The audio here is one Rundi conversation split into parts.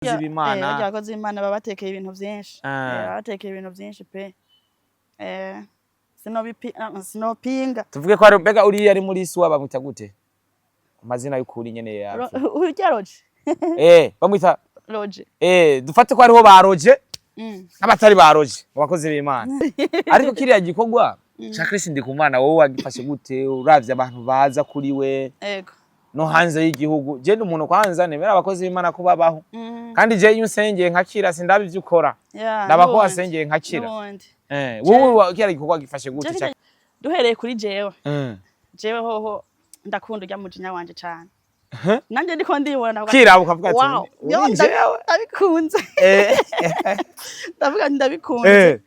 B'Imana. Barya abakozi b'Imana baba batekeye ibintu vyinshi. Ah. Baba batekeye ibintu vyinshi pe. Sinopinga. Tuvuge ko ari mbega uriya ari muri suwa bamwita gute? Amazina y'ukuri nyene yapfa. Urya Roje. Bamwita Roje. Dufate ko hariho ba Roje n'abatari ba Roje mu bakozi b'Imana. Ariko kiriya gikorwa ca Chris Ndikumana wowe wagifashe gute uravye abantu baza kuri we Ego. no hanze y'igihugu? Je ndi umuntu kwanza nemera abakozi b'Imana ko babaho. Kandi je iyo unsengeye nkakira sindaba ivyo ukora. Yeah, Ndaba ko n'ubundi. wasengeye nkakira. N'ubundi. Wowe kiriya gikorwa gifashe gute Je ca duhereye kuri jewe. Jewe hoho ndakunda urya mujinya wanje cane. Nanje ndiko ndibona ndavuga Kiraba ukavuga ati wow, uri yo, jewe. ndabikunze. Ndavuga nti ndabikunze.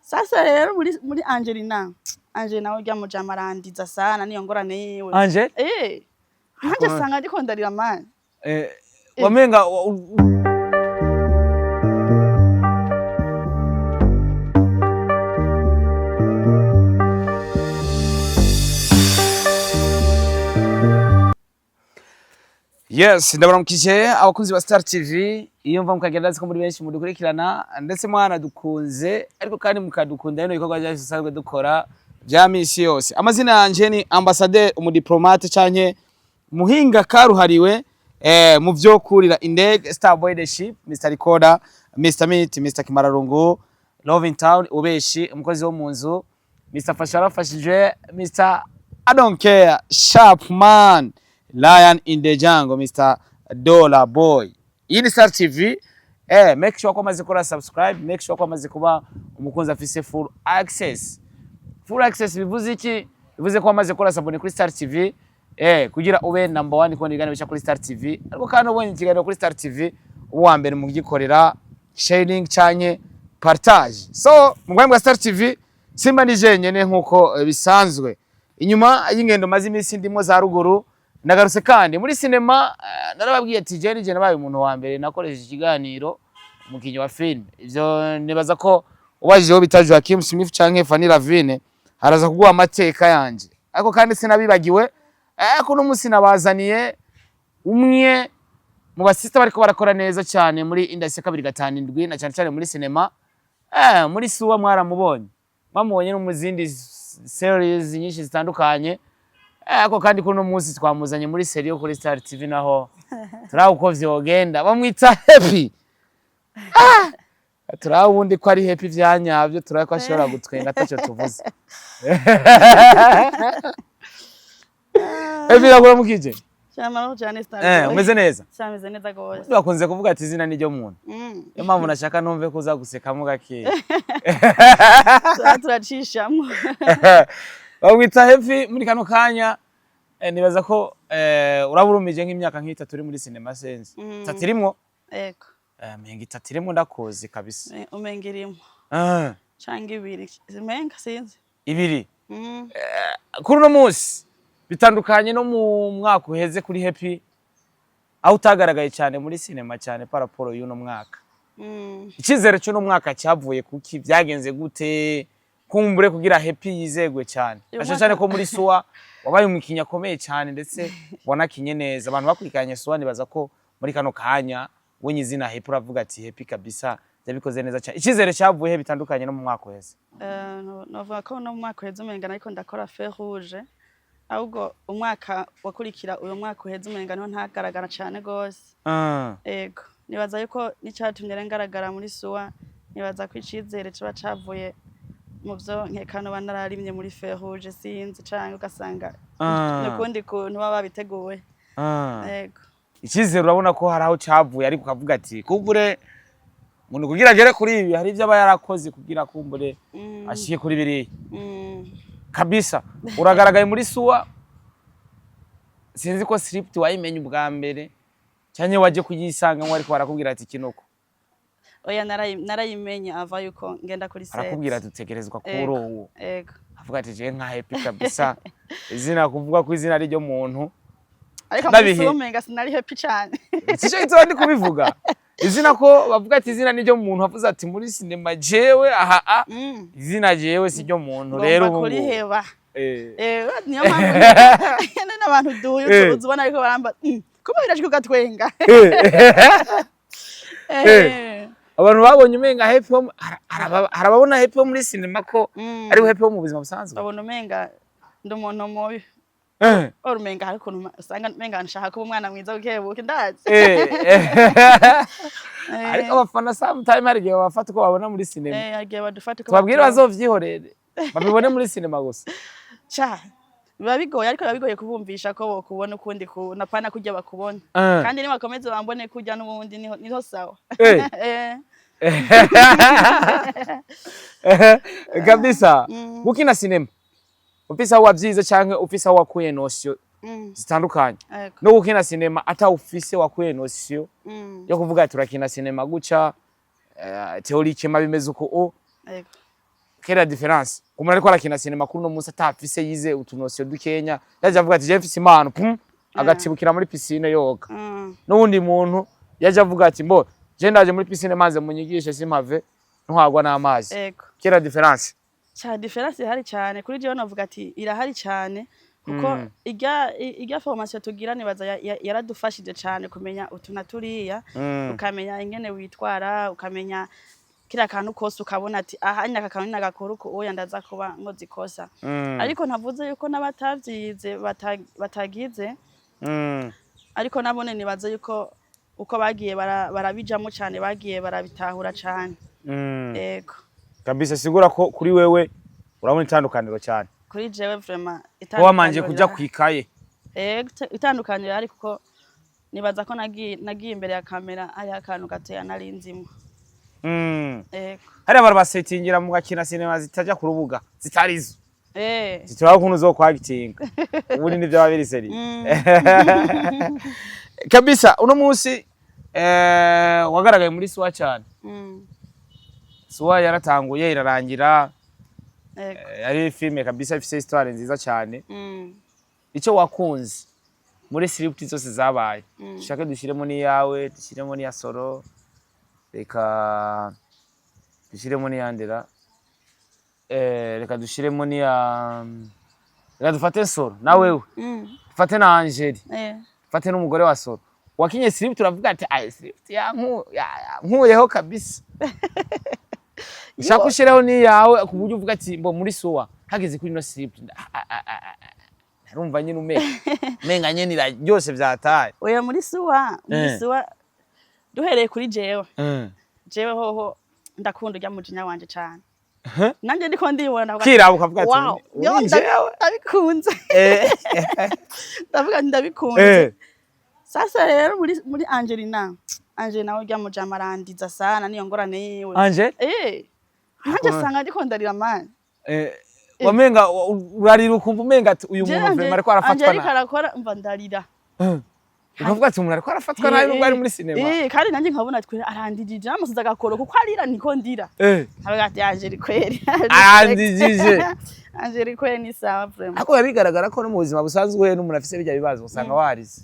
Sasa rero muri Angelina, Angelina urya mujama arandiza sana, niyo ngorane yiwe. Angel? Nanje sanga ndiko ndarira man. Wamenga Yes, ndabaramukije abakunzi ba Star TV. Iyo mva mukagenda nzi ko muri benshi mudukurikirana ndetse mwana dukunze, ariko kandi mukadukunda bino bikorwa byacu dusanzwe dukora vya misi yose. Amazina yanje ni Ambassadeur umudiplomate canke muhinga karuhariwe mu vyo kurira indege, Star Boy the Ship, Mr Recorder, Mr Meat, Mr Kimararungu, Love in Town, ubeshi umukozi wo mu nzu, Mr Fasha arafashije, Mr I don't care, Sharp Man, Lion in the Jungle, Mr Dollar Boy. Iyi ni Star TV. Make sure ko amaze gukora subscribe, make sure ko amaze kuba umukunzi afise full access. Full access bivuze iki? Bivuze ko amaze gukora sabone kuri Star TV. Kugira ube number 1 kubona ibiganiro bica kuri Star TV. Ariko kandi ubonye ikiganiro kuri Star TV uwa mbere mu kugikorera sharing canke partage. So, mu bwami bwa Star TV simba ni jenyene nkuko bisanzwe. Inyuma y'ingendo maze iminsi ndimo za ruguru nagarutse kandi muri sinema, narababwiye ati je nije nabaye umuntu wa mbere nakoresheje ikiganiro umukinyi wa film. Ivyo nibaza ko ubajijeho bita Joachim Smith canke Fanny Lavine haraza kuguha amateka yanje. Ariko kandi sinabibagiwe, kuno munsi nabazaniye umwe mu basista bariko barakora neza cyane muri industry ya 257 na cyane cyane muri sinema. Muri suwa mwaramubonye. Mwamubonye no mu zindi series nyinshi zitandukanye. Ariko kandi kuno munsi twamuzanye muri serie yo kuri Star TV naho turaho uko vyogenda. Bamwita Happy. Turaho ubundi ko ari Happy vyanyavyo, turaho ko ashobora gutwenga ataco tuvuze. Happy ndakuramukije. Cyamara cyane Star Boy. Umeze neza. Cyameze neza gose. Bakunze kuvuga ati izina niryo muntu. Niyo mpamvu nashaka numve ko uza gusekamo gakeya. Turacishamo. Bamwita Happy muri kano kanya, nibaza ko uraburumije nk'imyaka nk'itatu uri muri sinema senze. Itatu irimwo? Ego. Menga itatu irimwo ndakuzi kabisa. Umenga irimwo. Canke ibiri. Umenga sinzi. Ibiri. Kuri uno munsi bitandukanye no mu mwaka uheze kuri Happy aho utagaragaye cyane muri sinema cyane par rapport y'uno mwaka. Icyizere cy'uno mwaka cyavuye kuki? Byagenze gute? Kumbure kugira Happy yizegwe cyane. Uyu Acha cyane mwaka ko muri Suwa wabaye umukinyi akomeye cyane ndetse wanakinye neza. Abantu bakurikiranye Suwa nibaza ko muri kano kanya wenye izina Happy uravuga ati Happy kabisa yabikoze neza cyane. Icyizere cyavuye he bitandukanye no mu mwaka uheze? Novuga ko no mu mwaka uheze umenga nariko ndakora feu rouge. Ahubwo umwaka wakurikira uyu mwaka uheze umenga niho ntagaragara cane gose. Ego. Nibaza yuko n'icatumye rero ngaragara muri Suwa, nibaza ko icizere kiba cavuye mu vyo nkeka noba nararimye muri feu rouge sinzi, canke ugasanga n'ukundi kuntu baba babiteguye. Ego. Icyizere urabona ko hari aho cavuye, ariko ukavuga ati kumbure umuntu kugira agere kuri ibi hari ivyo aba yarakoze kugira kumbure ashike kuri biriya. Kabisa uragaragaye muri Suwa, sinzi ko script wayimenye ubwa mbere canke waje kuyisanga ngo ariko barakubwira ati kinoko. Oya, narayimenye ava yuko ngenda kuri set. Arakubwira ati utegerezwa kuba Ego. uwo. Ego. Avuga ati je nka Happy kabisa izina kuvuga ko izina ari ryo muntu. Ariko muri Ndabihe. Suwa umenga sinari happy cane. Sico gituma ndi kubivuga. Izina ko bavuga ati izina ni ryo muntu, avuze ati muri sinema jewe aha a izina jewe si ryo muntu rero Ngomba ubu ngubu. kuriheba. Niyo mpamvu nyene n'abantu duhuye uzubona ariko baramba kuba birashika ugatwenga. Abantu babonye umenga Happy wo harababona Happy wo muri sinema ko ari Happy wo mu buzima busanzwe. Babona umenga ndi umuntu mubi. Ora umenga hari ukuntu usanga umenga nshaka kuba umwana mwiza bukebuke, ndazi. Ariko abafana sometime hari igihe babafata uko babona muri sinema. Hari igihe badufata uko Tubabwire batubona. bazovyihorere, babibone muri sinema gusa. Ca biba bigoye, ariko biba bigoye kubumvisha ko bokubona ukundi kuntu, apana kurya bakubona. Kandi nibakomeze bambone kurya n'ubundi niho sawa. Kabisa. Gukina sinema ufise aho wavyize canke ufise aho wakuye notion zitandukanye no gukina sinema atawufise wakuye notion yo kuvuga ati turakina sinema guca, théoriquement bimeze uko o quelle la différence umuntu ariko arakina sinema kuri uno munsi atafise yize utu notion dukenya, yaje avuga ati je mfise impano, pum, agatibukira muri piscine yoga, n'uwundi muntu yaje avuga ati mbo je ndaje muri piscine maze munyigishe simpave ntwagwa n'amazi? Quelle la différence? Ca différence irahari cyane. Kuri jewe novuga ati irahari cyane, kuko irya formation tugira nibaza yaradufashije cyane kumenya utu na turiya, ukamenya ingene witwara, ukamenya kiriya kantu kose, ukabona ati aha aka kantu nagakora uku, oya ndaza kuba nkoze ikosa. Ariko ntavuze yuko n'abatavyize batagize, ariko nabone nibaze yuko uko bagiye barabijamo cyane, bagiye barabitahura cyane. Ego. Kabisa, sigura ko kuri wewe urabona itandukaniro cyane. Kuri jewe vraiment Ko wamanje itandukaniro kuja rirahari. kwikaye. Ego, itandukaniro rirahari, kuko nibaza ko nagiye imbere ya kamera hariho akantu gatoya nari nzimwo. Ego. Hariya barabasetingira mugakina sinema zitaja ku rubuga, zitarizo. Zituraba ukuntu uzokwagitinga ubundi nivyo biri seri. Kabisa, uno munsi wagaragaye muri Suwa cyane. Suwa yaratanguye irarangira. Yari filme kabisa ifise histoire nziza cyane. Icyo wakunze muri script zose zabaye, dushake dushyiremo n'iyawe, dushyiremo n'iya Soro, reka dushyiremo n'iyandera, reka dushyiremo n'iya, reka dufate Soro na wewe, dufate na Angeli, dufate n'umugore wa Soro. Wakinye script uravuga ati ay, script yankuyeho kabisa. Ushaka ushireho n'iyawe ku buryo uvuga ati mbo muri Suwa hageze kuri ino script narumva nyine umenga nyine iraryoshe vyataye. Oya, muri Suwa duhereye kuri jewe, jewe hoho ndakunda urya mujinya wanje cane. Nanje ndiko ndibona ndavuga ati, Kiraba ukavuga ati wow, yo, uri jewe. Ndabikunze. Ndavuga nti ndabikunze. Sasa rero muri Angelina urya mujama arandiza sana, niyo ngorane yiwe. Angel. Nanje sanga ndiko ndarira mani. Wamenga urarira, ukumva umenga ati uyu muntu vraiment ariko arafatwa Angelique nabi. arakora mva ndarira. Ukavuga ati umuntu ariko arafatwa nabi nubwo ari muri sinema. Kandi nanjye nkabona twe arandijije, namusize agakoro kuko arira niko ndira. Avuga ati Angelique kweri. Arandijije. Angelique kweri ni sawa vraiment. Ariko biba bigaragara ko no mu buzima busanzwe n'umuntu afise bijya bibazo usanga warize.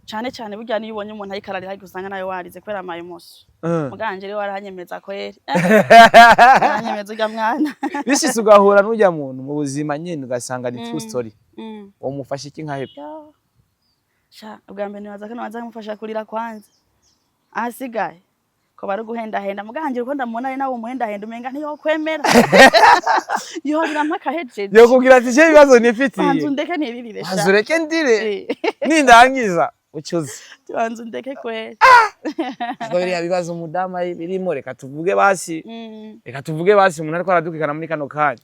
Cane cane burya niyo ubonye umuntu ariko ararira, ariko usanga nawe warize kubera ama émotion. Muga Angelique warahanyemeza kweri. Arahanyemeza urya mwana. Bishitse ugahura n'urya muntu mu buzima nyene ugasanga ni true story, womufasha iki nka Happy? Yo. Sha, ubwa mbere nibaza ko nabanza kumufasha kurira kwanza. Ahasigaye ko bari guhendahenda, muga Angelique uko ndamubona ari nawe umuhendahenda umenga ntiyokwemera. Yorira mpaka ahejeje. Yokubwira ati je ibibazo nifitiye. Banza undeke niririre sha. Banza ureke ndire, nindangiza ucuze. Banza undeke kweri. Ariko biriya bibazo umudamu birimo, reka tuvuge basi, reka tuvuge basi umuntu ariko aradukikana muri kano kanya,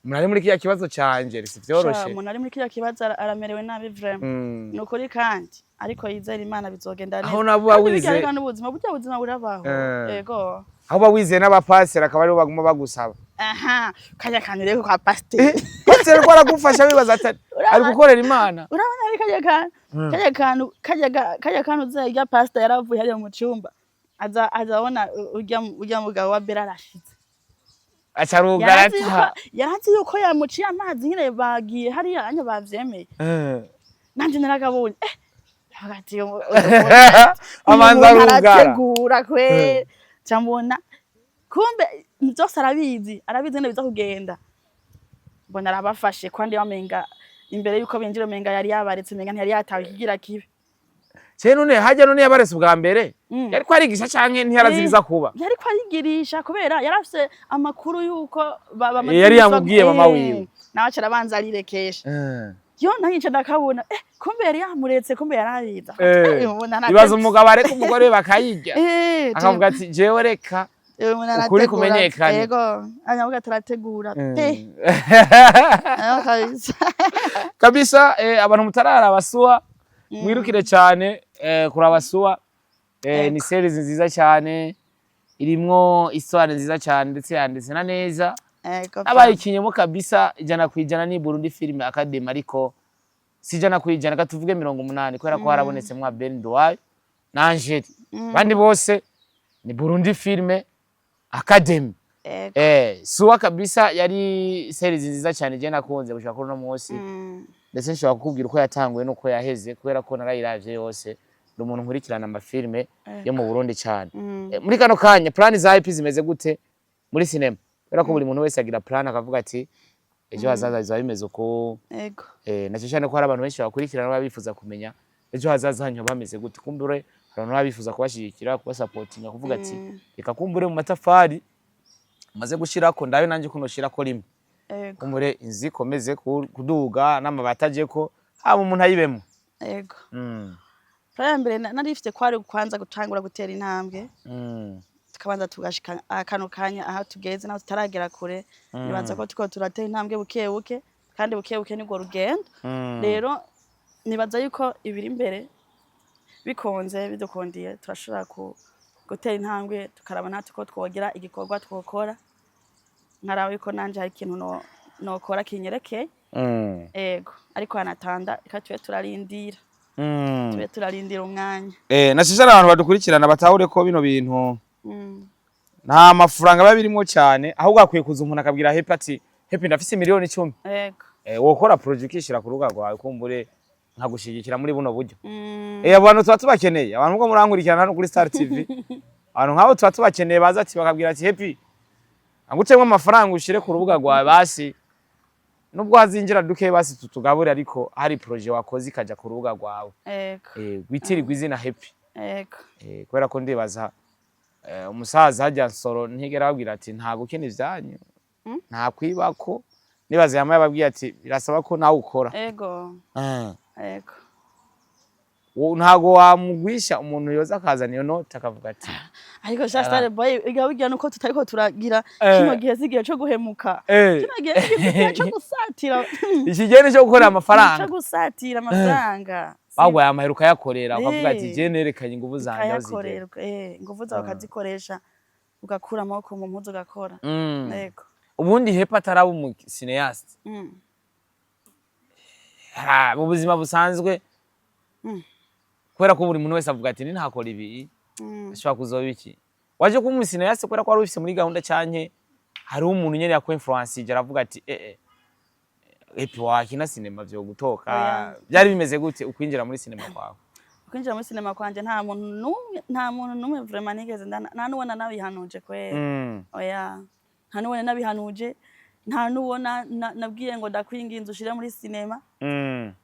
umuntu ari muri kiriya kibazo canje, si Sha, vyoroshe. umuntu ari muri kiriya kibazo aramerewe nabi vraiment. Ni ukuri, kandi ariko yizera Imana bizogenda neza. Aho nabo uba Kandi burya wize rega n'ubuzima, burya buzima burabaho. Ego. Aho uba wizeye n'abapasiteri akaba aribo baguma bagusaba. Aha, kajya kantu rero kwa pasiteri. Pasiteri ko aragufasha wibaza ati ari gukorera Imana. Urabona ari kajya kantu, kajya kantu, kajya kantu uzajya pasiteri yaravuye hariya mu cyumba. Aza azabona urya mugabo wa Bera arashize. Acarugara. Yarazi yuko yamuciye amazi nyine, bagiye hariya anya bavyemeye. Nanje narakabonye. Hagati Amanza arugara. Arategura kwe. Camubona kumbe byose arabizi, arabizi nyene biza kugenda. Mbona arabafashe kandi bamenga imbere yuko binjira umenga yari yabaretse, umenga ntiyari yatawe ikigira kibi. Ce none hajya none yabarese ubwa mbere, yariko arigisha canke ntiyarazibiza kuba? Yariko arigirisha kubera yarafise amakuru yuko bamaze Yari imisi yamubwiye mama wiwe. Nawe aca arabanza arirekesha. Yo nanjye ndakabona, kumbe yari yamuretse, kumbe yarabiza. Ibaza umugabo areka umugore bakayirya, akavuga ati: "Jewe reka ukuri kumenyekane." Yego, anyavuga turategura pe. Ayo kabisa. Kabisa, abantu mutararaba Suwa, mwirukire cyane kuraba Suwa. Ni series nziza cyane, irimwo histoire nziza cyane, ndetse yanditse na neza. Abayikinyemo kabisa 100% ni Burundi Film Academy, ariko si 100%, katuvuge 80, kubera ko harabonetsemwo Abel Nduwayo na Angeli. Abandi bose ni Burundi Film Academy. Suwa kabisa yari series nziza cyane, je nakunze gushika kuri uno munsi. Ndetse nshobora kukubwira uko yatanguye n'uko yaheze, kubera ko narayiravye yose. Ndi umuntu nkurikirana amafilme yo mu Burundi cyane. Muri kano kanya plan za IP zimeze gute muri cinema? Kubera ko buri muntu wese agira plan, akavuga ati: "Ejo hazaza bizaba bimeze uko." Na cyane ko hari abantu benshi bakurikirana, baba bifuza kumenya ejo hazaza hanyu bameze gute. Kumbure hari abantu baba bifuza kubashyigikira, kubasapotinga, kuvuga ati: "Reka kumbure mu matafari maze gushirako, ndabe nanjye kuno shirako rimwe, kumbure inzu ikomeze kuduga n'amabati ajeko, haba umuntu ayibemo." Plan ya mbere nari ifite kwari kwanza gutangura gutera intambwe, tukabanza tugashika akano kanya aho tugeze, naho tutaragera kure. Nibaza ko turiko turatera intambwe buke buke, kandi buke buke nirwo rugendo. Rero nibaza yuko ibiri imbere bikunze bidukundiye, turashobora gutera intambwe, tukaraba natwe ko twogira igikorwa twokora, nkaraba yuko nanje hari ikintu nokora kinyerekeye. Ego, ariko hanatanda reka tube turarindira, tube turarindira umwanya. Na cyane abantu badukurikirana batahure ko bino bintu nta mafaranga biba birimwo cyane, ahubwo hakwiye kuza umuntu akabwira Happy ati: "Happy, ndafise miliyoni 10, wokora projet ukishira ku rubuga rwawe, kumbure nkagushigikira muri buno buryo." Abantu tuba tubakeneye, abantu ubwo murankurikirana hano kuri Star TV, abantu nk'abo tuba tubakeneye, baza ati bakabwira ati: "Happy, angucemwo amafaranga ushire ku rubuga rwawe, basi nubwo hazinjira duke, basi tutugabure, ariko hari projet wakoze ikaja ku rubuga rwawe, witirirwa izina Happy." Kubera ko ndibaza umusaza hajya Nsoro ntigera ababwira ati: "Nta gukina ivyanyu, nta kwibako." Nibaza yama yababwiye ati: "Birasaba ko nawe ukora." Ego. Ntago wamugwisha umuntu yoza akazana iyo note akavuga ati: Ariko sha Star Boy, iga burya nuko tutariko turagira kino gihe si igihe co guhemuka. Kino gihe si igihe co gusatira. Iki gihe ni cyo gukorera Co amafaranga. gusatira amafaranga. Bagwaye amahera ukayakorera, ukavuga ati: "Je nerekanye inguvu zanje aho zigera." Ukayakorerwa, inguvu zawe ukazikoresha, ugakura amaboko mu mpuzu, ugakora. Ego. Ubundi Happy ataraba umu cinéaste, mu buzima busanzwe, kubera ko buri muntu wese avuga ati: "Nintakora ibi, ashobora kuzoba iki." Waje kuba umu cinéaste kubera ko wari ubifise muri gahunda, canke hariho umuntu nyene yaku influencije aravuga ati: Happy, wakina sinema vyo gutoka"? Oya. Byari bimeze gute ukwinjira muri sinema kwawe? Kwinjira muri sinema kwanje, nta muntu n'umwe, nta muntu n'umwe vraiment nigeze nta n'uwo nabihanuje kwera. Oya, nta n'uwo nabihanuje, nta n'uwo nabwiye ngo: "Ndakwinginze ushire muri sinema."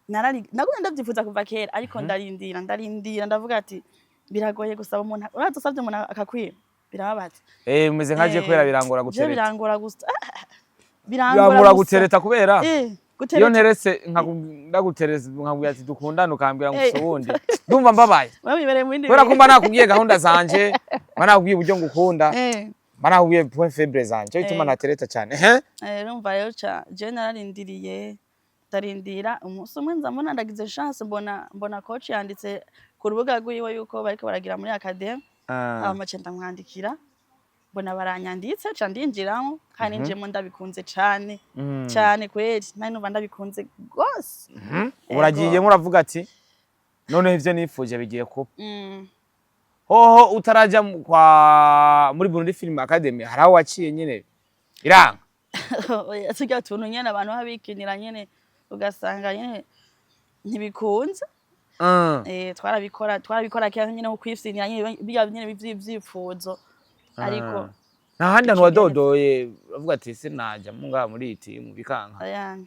Narari nagumye ndavyifuza kuva kera, ariko ndarindira, ndarindira, ndavuga ati biragoye gusaba umuntu. Uraza usavye umuntu akakwima, birababaza. Umeze nka je, kubera birangora Je gutereta. birangora gusa, birangora Birangora gusa. gutereta kubera iyo gutereta. nteretse ndaguteretse, nkakubwira ati: "Dukundane," ukambwira ngo ufise uwundi, ndumva mbabaye. Wewe wibereye mu bindi Kubera ko bintu. mba nakubwiye gahunda zanje, mba nakubwiye uburyo ngukunda, mba nakubwiye point faible zanje, cyo gituma natereta cyane. Urumva rero ca je nararindiriye, ndarindira, umunsi umwe nza mbona ndagize chance, mbona coach yanditse ku rubuga rwiwe yuko bariko baragira muri academy. Hama ca ndamwandikira, mbona baranyanditse, ca ndinjiramo, kandi ninjiyemo ndabikunze cane, cane kweri, nari numva ndabikunze gose. Uragiyemo uravuga ati: "Noneho ivyo nifuje bigiye kuba." Hoho utaraja kwa muri Burundi Film Academy, hari aho waciye nyene biranga? Oya, turya tuntu nyene abantu baba bikinira nyene, ugasanga nyene ntibikunze. Twarabikora, twarabikora kera nyene nko kwifyinira nyene, birya nyene vy'ivyifuzo, ariko Nta handi hantu ico gihe wadodoye uravuga ati: "Sinaja mungaha muri iyi timu," bikanka? Oya,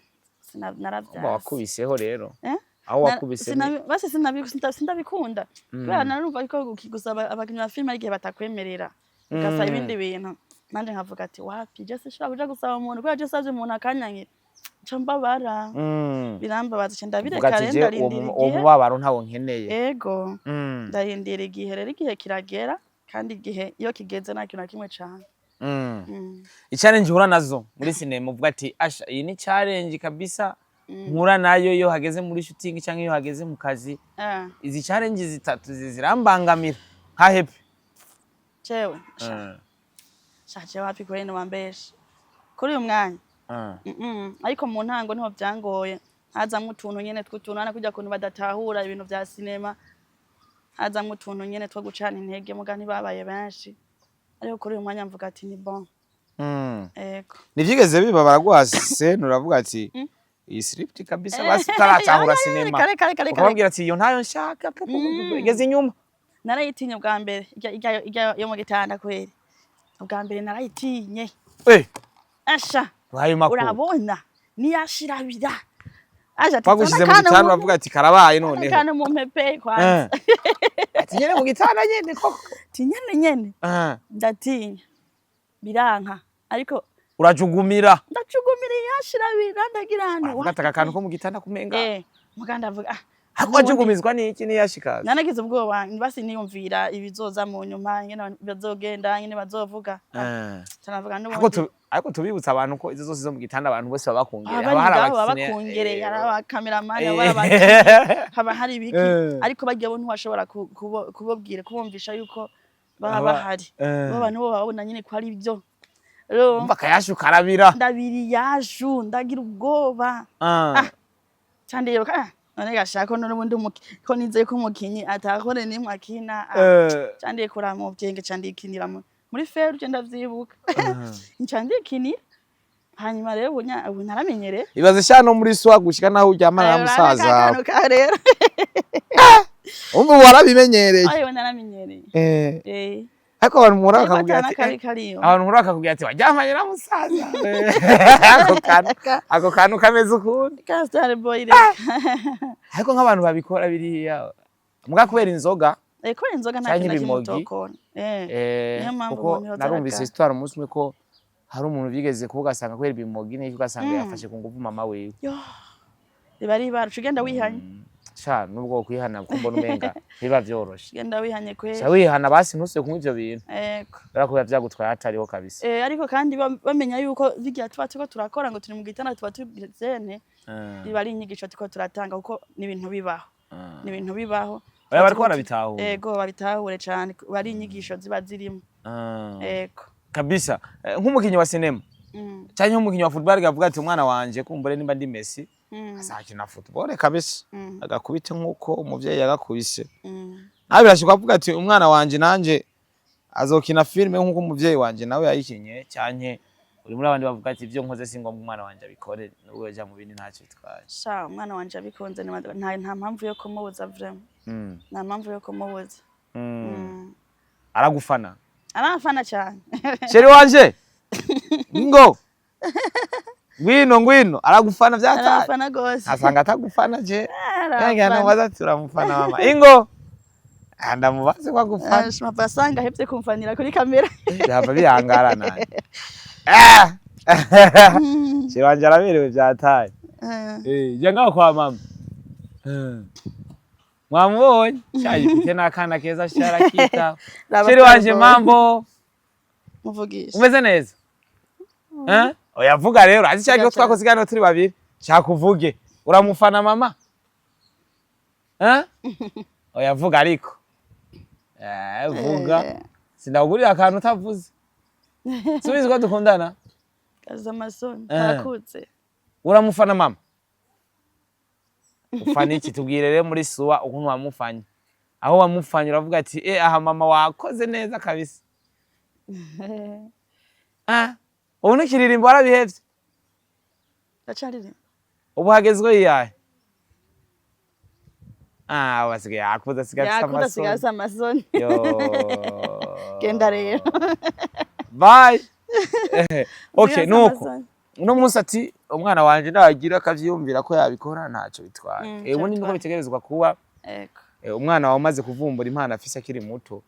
Umva naravyanse. Wakubiseho rero. Eh? Aho wakubise Basi sindabikunda kubera narumva ko gusaba abakinyi ba filime ari igihe batakwemerera, ugasaba ibindi bintu. Nanje nkavuga ati wapi, je sinshobora kuja gusaba umuntu, kubera je savye umuntu akanyankira nca mbabara. Birambabaza, ca Uvuga ndabireka. ati Rero je uwo ndarindira uwo igihe. mubabaro ntawo nkeneye. Ego. Ndarindira igihe, rero igihe kiragera, kandi igihe iyo kigeze nta kintu na kimwe cane. Ichallenge uhura nazo muri sinema, uvuga ati asha, iyi ni challenge kabisa mpura nayo iyo hageze muri shooting cyangwa iyo hageze mu kazi, izi challenge zitatu zirambangamira nka Happy? Jewe sha, jewe wapi kweri, ntiwambesha kuri uyu mwanya. Ariko mu ntango niho vyangoye, hazamwo utuntu nyene tw'utuntu hana kurya kuntu badatahura ibintu vya sinema, hazamwo utuntu nyene two gucana intege, muga ntibabaye benshi. Ariko kuri uyu mwanya mvuga ati ni bon. Ego. Ntivyigeze biba baraguha scène uravuga ati iyi script kabisa, basi utaratahura sinema, Kare kare kare kare. ukababwira ati iyo ntayo nshaka, pu, pu, pu, pu, igeze inyuma? Narayitinye bwa mbere, irya yo mu gitanda kweri, ubwa mbere narayitinye. Asha. Ayo makuru. Urabona niyashirabira aja ati Bagushize mu gitanda uravuga ati karabaye noneho. Kana mu mpepe kwanza. Ati nyene mu gitanda nyene koko. Ati nyene nyene. Ndatinya biranka, ariko Urajugumira. Ndacugumira, iyashirabira, ndagira ahantu. Uravuga ati aka kantu ko mu gitanda kumenga. Muga ndavuga ah. Ariko wajugumizwa n'iki niyashikaza? Nanagize ubwoba, basi niyumvira ibizoza mu nyuma, ingene bazogenda, ingene bazovuga. Tanavuga Ariko n'ubundi ariko tubibutsa abantu ko izo zose zo mu gitanda abantu bose baba bakungereye. Haba haba hari hari ngabo baba bakungereye, hari abakameramani, haba hari abakinyi, haba hari ibiki. Ariko barya bo ntiwashobora kubabwira, kubumvisha yuko baba bahari. Bo abantu bo babona nyine ko ari byo. Rero Umva akayashu karabira. Ndabiri yashu, ndagira ubwoba. Ah, cyane rero, ah none gashaka ko n'ubundi ko nizeye ko umukinyi atakore nimwe akina, ah. Candiye kuraba mu byenge, candikinira muri feruje, ndavyibuka, nca ndikinira. Hanyuma rero ubu naramenyereye. Ibaze sha no muri swa gushika naho uryamana na musaza wawe. Akantu ka rero. Umva ubu warabimenyereye. Ayo, naramenyereye. Ariko abantu muhura Ariko bakakubwira atana ati kabi kariyo. Abantu muhura bakakubwira ati waryamanye na musaza, ako kantu kameze ukundi. Ka star boy reka. Ariko nk'abantu babikora biriya muga kubera inzoga Kubera inzoga nta canke kintu na kimwe ibimogi. utokora. Niyo mpamvu Kuko umuntu yoza narumvise histoire umunsi umwe ko hari umuntu byigeze kuba, ugasanga kubera ibimogi n'iki, ugasanga yafashe ku nguvu mama wiwe. Yo, riba ari ibara, uca ugenda wihanye. Sha nubwo kwihana kuko mbona umenga ntibiba vyoroshe. Ugenda wihanye kweri. Sha wihana basi ntusubire kunywa ivyo bintu. Ego. Kubera ko biba vyagutwaye hatariho kabisa. Ariko kandi bamenya yuko bigiye tuba turiko turakora ngo turi mu gitanda, tuba tugizene, biba ari inyigisho turiko turatanga, kuko ni ibintu bibaho. Ni ibintu bibaho. Oya, bariko barabitahura. Ego, babitahure cane, bari inyigisho ziba zirimo. Ego. Kabisa. Nk'umukinyi wa sinema canke nk'umukinyi wa football avuga ati umwana wanje kumbure nimba ndi Messi azakina football kabisa, agakubite nk'uko umuvyeyi yagakubise. Nawe birashika avuga ati umwana wanje nanje azokina filime nk'uko umuvyeyi wanje nawe yayikinye, canke uri muri abandi bavuga ati ivyo nkoze si ngombwa umwana wanje abikore, nubwo yoja mu bindi ntacyo bitwaye? Sha, umwana wanje abikunze, nta mpamvu yo kumubuza vraiment. Nta mpamvu yo kumubuza. Aragufana? Aramfana cyane. Chéri wanje, ngo ngwino ngwino, aragufana vyataye. Aramfana gose. Asanga atagufana je. Aramfana. Yange ndamubaza ati uramufana mama? Ingo. Ah, ndamubaze ko agufana. Mpava asanga ahevye kumfanira kuri kamera. Byava bihangara nanje. Ah! Chéri wanje araberewe vyataye. Eh, jya ngaho kwa mama. Mwamubonye? Shaje mfite n'akana keza sharakita. Raba. Chéri wanje, Starboy. mambo. Muvugisha. Umeze neza? Eh? Oya vuga rero, azi cyangwa Vuga. twakoze ikiganiro turi babiri. Shaka uvuge. Uramufana mama? Eh? Oya vuga ariko. Eh, vuga. Sindagurira akantu utavuze. Subizi ko dukundana? Kaza amasoni. Karakutse. Uramufana mama? Ufana iki? Tubwire rero muri suwa ukuntu wamufanye. Aho wamufanye uravuga ati eh, aha mama wakoze neza kabisa. Ah, ubu ntukiririmba, warabihevye? Ndacaririmba. Ubu hagezweho iyahe? Ah, basigaye yakuze, asigaye afise Yakuze, asigaye amasoni. asa amasoni. Yo. Genda rero. Bye. Okay, Asigaye asa nuko amasoni. uno munsi ati Umwana wanje nagira akavyiyumvira ko yabikora, ntacyo bitwaye. Ubundi niko Bitwaye. bitegerezwa kuba. Umwana wawe umaze kuvumbura impano afise akiri muto,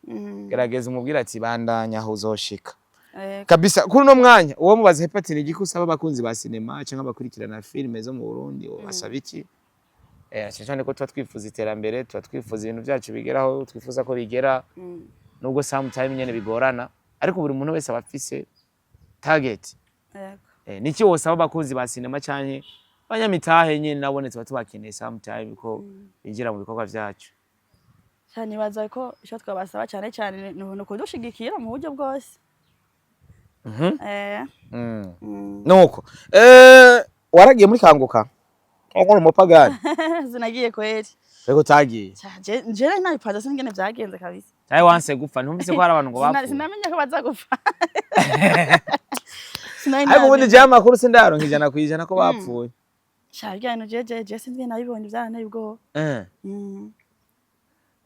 gerageza umubwire ati: "Bandanya aho uzoshika." Kabisa. Kuri uno mwanya, uwo mubaza Happy ati: "Ni igiki usaba abakunzi ba sinema cyangwa abakurikirana filime zo mu Burundi?" Basaba iki? Cyane cyane ko tuba twifuza iterambere, tuba twifuza ibintu byacu bigeraho twifuza ko bigera, nubwo sometime nyene bigorana, ariko buri muntu wese aba afise target. Niki wosaba abakunzi ba sinema canke abanyamitahe nyene, nabone tuba tubakeneye sometime ko binjira mu bikorwa vyacu? Cyane, nibaza ko icyo twabasaba cyane cyane ni ukudushigikira mu buryo bwose. Nuko waragiye muri Kanguka nko uri umupagani? Sinagiye kweri. Rego utagiye? Je nari nabipanze, sinzi ingene vyagenze kabisa. Cyangwa wanse gupfa? Ntumvise ko hari abantu ngo bapfuye? Sinamenya ko baza gupfa. Sinari Ariko ubundi nabimenya. jewe amakuru sindayaronka 100% ko bapfuye. Sha, birya bintu je sinzi ingene nabibonye, vyaranteye ubwoba.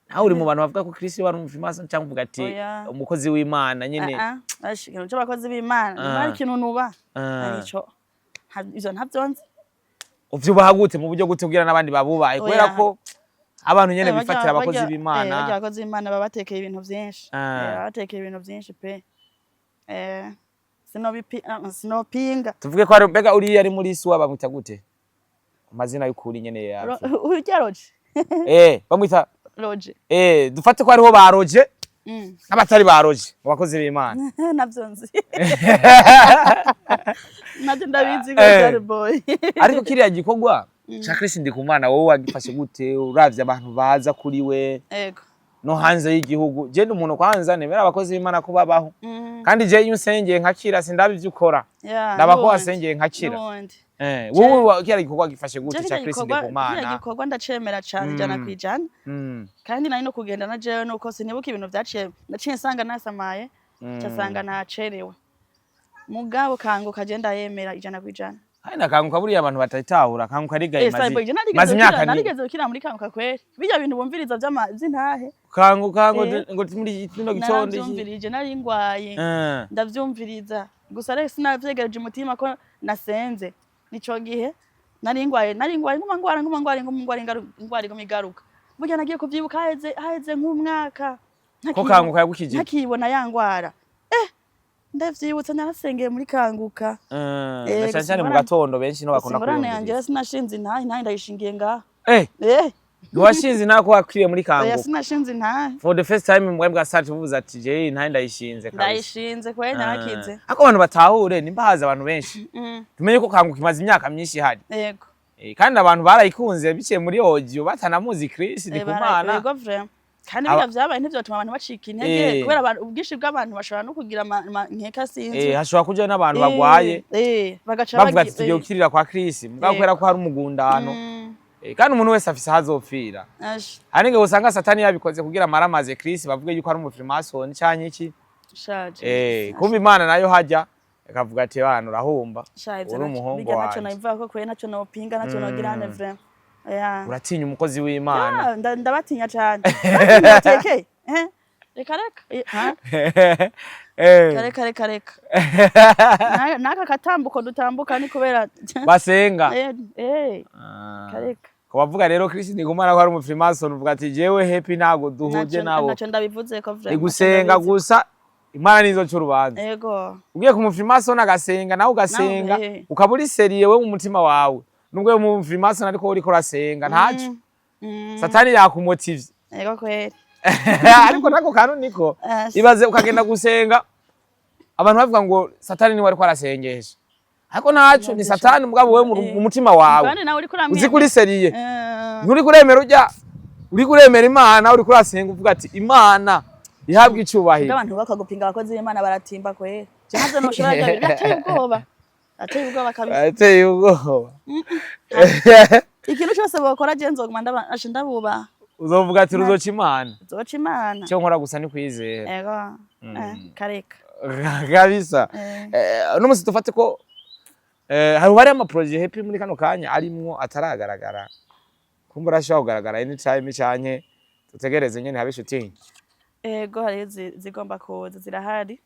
Nawe uri mu bantu bavuga ko Kristo wari umufrimason, cyangwa uvuga ati Oya. umukozi w'Imana nyene? Ah, ah, ash, ikintu c'abakozi b'Imana, niba hari ikintu nuba arico. Ivyo ntavyo nzi. Uvyubaha gute, mu buryo gute, kugira n'abandi babubaye? Kubera Oya. ko abantu nyene bifatira abakozi b'Imana. Barya abakozi b'Imana baba batekeye ibintu vyinshi. Baba batekeye ibintu vyinshi pe. Sinopinga. Tuvuge ko hari, mbega uriya ari muri suwa bamwita gute, amazina y'ukuri nyene yapfa? Urya Roje. Bamwita Roje. Dufate ko hariho ba Roje n'abatari ba Roje mu bakozi b'Imana. Navyo nzi, navyo ndabizi ko ari boy. Ariko kiriya gikorwa ca Chris Ndikumana, wowe wagifashe gute, uravye abantu baza kuri we no hanze y'igihugu? Je ndi umuntu kwanza nemera abakozi b'Imana ko babaho, kandi je iyo unsengeye nkakira, sindaba ivyo ukora, ndaba ko wasengeye nkakira. N'ubundi. Wowe kiriya gikorwa gifashe gute Je ca kiriya Chris gikorwa, kiriya Ndikumana? gikorwa ndacemera cane 100%. Kandi nari no kugenda na jewe, nuko sinibuka ibintu vyaciye, naciye nsanga nasamaye, nsanga nacerewe. Mugabo Kanguka je ndayemera 100%. Hari na Kanguka, buriya abantu batayitahura Kanguka rigaye Cyborg, je narigeze maze imyaka ni narigeze gukira muri Kanguka kweri. Birya bintu bumviriza vy'intahe. Kanguka ngo ngo muri kino gitondo iki. Naravyumvirije, nari ngwaye. Ndavyumviriza. Gusa rero sinavyegereje umutima ko nasenze. Nico gihe nari ngwaye, nari ngwaye, nguma ngwara, nguma ngwara, nguma ngwara, ingwara iguma igaruka. Burya nagiye kuvyibuka haheze nk'umwaka. Ko Kanguka yagukijije. Ntakibona ya ngwara. Ndavyibutse narasengeye muri Kanguka. Na cyane cyane mu gatondo benshi no bakunda Ingorane yanje kuyumviriza. rero sinashinze intahe, intahe ndayishingiye ngaha. Ntiwashinze intahe ko wakiriye muri Oya, Kanguka? sinashinze intahe. For the first time mu bwa sati uvuze ati: "Je intahe ndayishinze kabisa." Ndayishinze kweri, narakize. Ariko abantu batahure, nimba haza abantu benshi, tumenye ko Kanguka imaze imyaka myinshi ihari. Kandi abantu barayikunze biciye muri audio batanamuzi Chris Ndikumana. Yego vraiment. Kandi birya vyabaye ntivyotuma abantu bacika intege, kubera ubwinshi bw'abantu bashobora no kugira nkeka, sinzi. Hashobora kujayo n'abantu bagwaye, bagaca bavuga ati: "Tugiye gukirira kwa Chris," mugabo kubera ko hari umugundano. Kandi umuntu wese afise aho azopfira. Ash, hari n'igihe usanga Satani yabikoze kugira amaramaze Chris, bavuge yuko ari umufrimason canke iki. Shaje. Kumva Imana nayo hajya ikavuga ati: "Bana, urahumba, Sha, ivyo uri umuhungu birya ntaco wanje." nabivuga ko kweri, ntaco nopinga, ntaco nogira hane vraiment. Yeah. Uratinya umukozi w'Imana? Yeah, ndabatinya cane. Ndabatinya batekeye. Reka reka. Ha? Reka reka reka. Naka katambuko dutambuka ni kubera basenga. Kareka. Ku bavuga rero Chris Ndikumana ko ari umufrimason, uvuga ati: "Jewe Happy ntago duhuje nabo." Ntaco ndabivuze ko Ni vraiment. gusenga gusa, Imana nizo c'urubanza. Ugiye ku mufrimason agasenga, nawe ugasenga, Nawe. ukaba uri sérieux we mu mutima wawe, nubwo we mu mufrimason ariko uriko urasenga, ntaco Satani yakumotivye. Ego kweri. Ariko nako kantu niko Yes. ibaze ukagenda gusenga, abantu bavuga ngo Satani niwe ariko arasengesha, ariko ntaco ni Satani, mugabo wewe mu mutima wawe Kandi nawe uriko uramwemera. uzi kuri sérieux, nturi kuremera urya, uri kuremera Imana, uri kurasenga uvuga ati: "Imana ihabwe icubahiro." Abantu bakagupinga abakozi b'Imana baratimba kweri. Je navyo noshobora, birateye ubwoba. Ateye ubwoba kabisa. Ateye ubwoba. Ikintu cyose bokora je nzoguma asha ndabubaha. Uzovuga ati: "Ruzoca Imana." Zoca Imana. Icyo nkora gusa ni kwizera. Ego. Kareka. Kabisa. Uno musi dufate ko hari ama projet Happy muri kano kanya arimwo ataragaragara, kumbura ashobora kugaragara anytime, canke tutegereze nyene habe shooting? Ego, hariyo zigomba kuza, zirahari.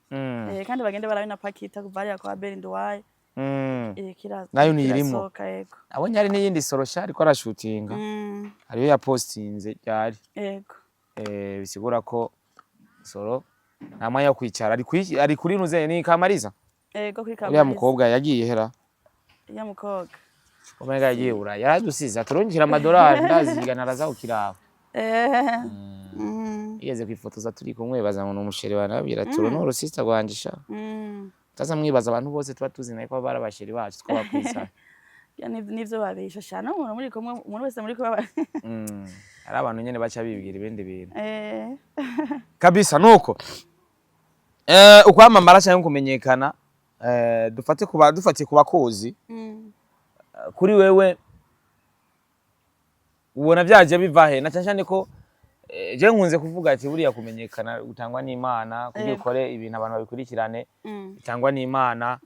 Kandi bagende barabe na Pakita kuva hariya kwa Beri Nduwaye. Iriko Nayo niyirimwo. irasohoka, yego. Abonye hari n'iyindi sorosha ariko arashutinga. Hariyo yapostinze ryari. Bisigura ko Soro nta mwanya wo kwicara, ari kuri nuze ni Kamariza. Yego, kuri Uriya Kamariza. mukobwa yagiye hera. Uriya mukobwa. Umenga yagiye Burayi, yaradusize aturungikira amadolari, ndazigana araza kukiraba. Yigeze kwifotoza turi kumwe, baza ngo ni umuchéri wawe, nababwira ati uru ni urusista rwanje sha. Taza mwibaza abantu bose tuba tuzi naye ko bari abachéri bacu twabakwisana. Ya, nivyo babesha shana umuntu muri kumwe, umuntu wese muri kumwe. Hari abantu nyene baca bibwira ibindi bintu. Kabisa nuko ukwamamara cyangwa kumenyekana, dufate kuba dufatiye ku bakuzi, kuri wewe ubona vyaje biva he? Na cyane cyane ko je nkunze kuvuga ati buriya kumenyekana gutangwa n'Imana, kugira ukore ibintu abantu babikurikirane bitangwa n'Imana.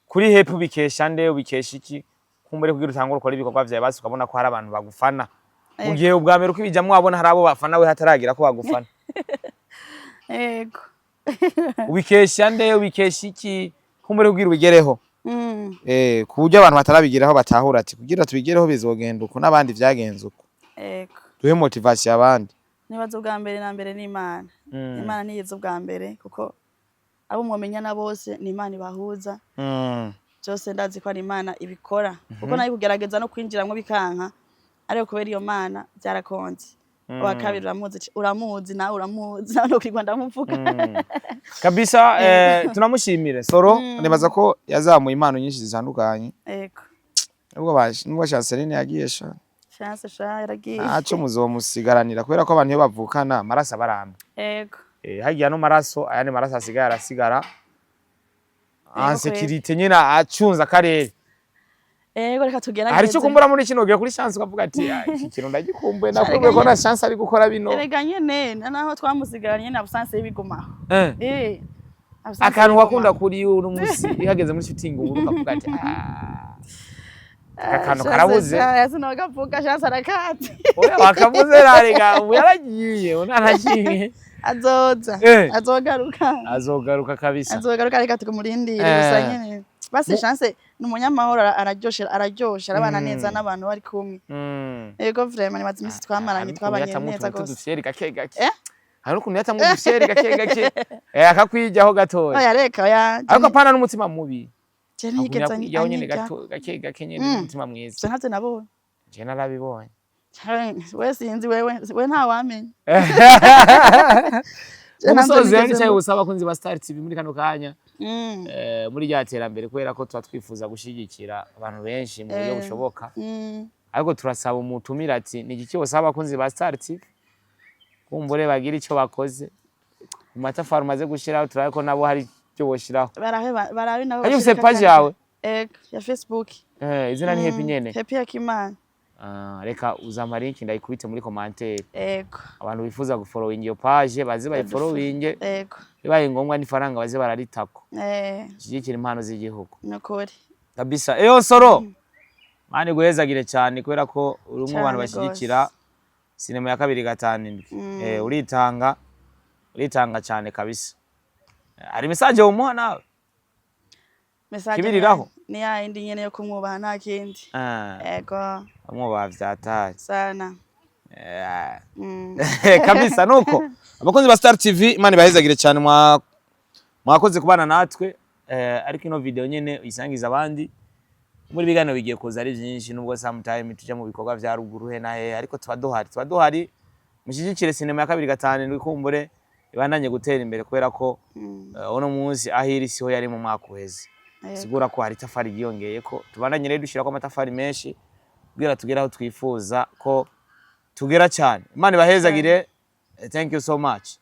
Kuri Happy ubikesha nde? Ubikesha iki kumbure kugira utangure ukora ibikorwa vyawe, basi ukabona ko hari abantu bagufana, mu gihe ubwa mbere uko ibijamwo wabona hari abo bafana we hataragira ko bagufana? Ubikesha nde? Ubikesha iki kumbure kugira ubigereho, ku buryo abantu batarabigeraho batahura ati kugira tubigereho bizogenda uku, n'abandi vyagenze uku? Duhe motivation abandi. Nibaza ubwa mbere na mbere n'Imana. Imana niyiza ubwa mbere, kuko abo mwomenyana bose ni Imana ibahuza. Byose ndazi ko ari Imana ibikora, kuko nayo kugerageza no kwinjiramwo bikanka, ariko kubera iyo Mana byarakonze. Uwa kabiri uramuzi, uramuzi nawe, uramuzi nawe, nokwirwa ndamuvuga. Kabisa, tunamushimire Soro. Nibaza ko yazamuye impano nyinshi zitandukanye. Nubwo Chanceline yagiye sha. Chance sha yaragiye. Ntaco muzomusigaranira, kubera ko abantu iyo bavukana amaraso aba aramye. Hagiye no maraso, ayandi maraso asigaye arasigara en sécurité nyine, acunze akarere. Ego, reka tugerageze. Hari icyo kumbura muri kino gihe kuri Chance, ukavuga ati: "Ah, iki kintu ndagikumbuye, nakumbuye ko na Chance ari gukora bino"? Erega nyene naho twamusigaranye nyene, absence y'ibigumaho. Absence Akantu y'ibigumaho. wakunda kuri uno musi ihageze muri shooting ubu ukavuga ati: "Ah, aka kantu karabuze"? Sinagavuga, Chance arakati. Oya, wakavuze rarega, ubu yaragiye unanashimye. Azoza. Azogaruka. Azogaruka kabisa. Azogaruka, reka tukumurindire. Gusa nyene basi Chance ni umunyamahoro, araryoshe, araryoshe, arabana neza n'abantu bari kumwe. Ego, vraiment nimaze iminsi twamaranye, twabanye neza gose. Udufyeri gake gake. Hari ukuntu yatamwe udufyeri gake gake, akakwijaho gatoya. Oya, reka, oya. Ariko apana n'umutima mubi. Je ntiyigeze Akwijaho nyene anyirya. gato, gake gake nyene, n'umutima mwiza. Ivyo ntavyo nabonye. Je narabibonye. We sinzi, wewe we ntawamenya. Je ntavyo Umusozi rero nigeze nicaye mbona. gusaba abakunzi ba Star TV muri kano kanya, muri rya terambere, kubera ko tuba twifuza gushigikira abantu benshi mu buryo bushoboka, ariko turasaba umutumire ati ni igiki wosaba abakunzi ba Star TV kumbure bagira ico bakoze mu matafari umaze gushiraho, turabe ko nabo hari icyo boshiraho. Barabe barabe nabo. Hanyuma ufise Bashireko page akandi. yawe? Ego, ya Facebook. Izina ni Happy nyene? Happy Hakimana. Ah, reka uzampa link ndayikubite muri commentaire. Ego. Abantu bifuza gufollowing iyo page baze bayifollowinge. Bibaye ngombwa n'ifaranga baze bararitako, shyigikira impano z'igihugu. Nukuri. Kabisa. Eyo Soro, mani guhezagire cyane, kubera ko uri umwe mu bantu Cane bashyigikira gose. sinema ya 257. Uritanga, uritanga cyane kabisa. Hari message wumuha nawe? Message Kibiriraho? ni ya yindi nyene yo kumwubaha, nta kindi. Ah, Ego. amwubaha vyataye. Sana. Kabisa nuko abakunzi ba Star TV, Imana ibahezagire cyane, mwakoze kubana natwe, ariko ino video nyene uyisangiza abandi. Muri biganiro bigiye kuza ari byinshi, nubwo sometime tuja mu bikorwa vya ruguru he na he, ariko tuba duhari, tuba duhari. Mushyigikire sinema ya 257, kumbure ibandanye gutera imbere, kubera ko uno munsi aho iri siho yari mu mwaka uheze. Sigura ko hari itafari ryiyongeye, ko tubandanye rero dushyirako amatafari menshi kugira tugere aho twifuza ko tugera cyane. Imana ibahezagire. Thank you so much.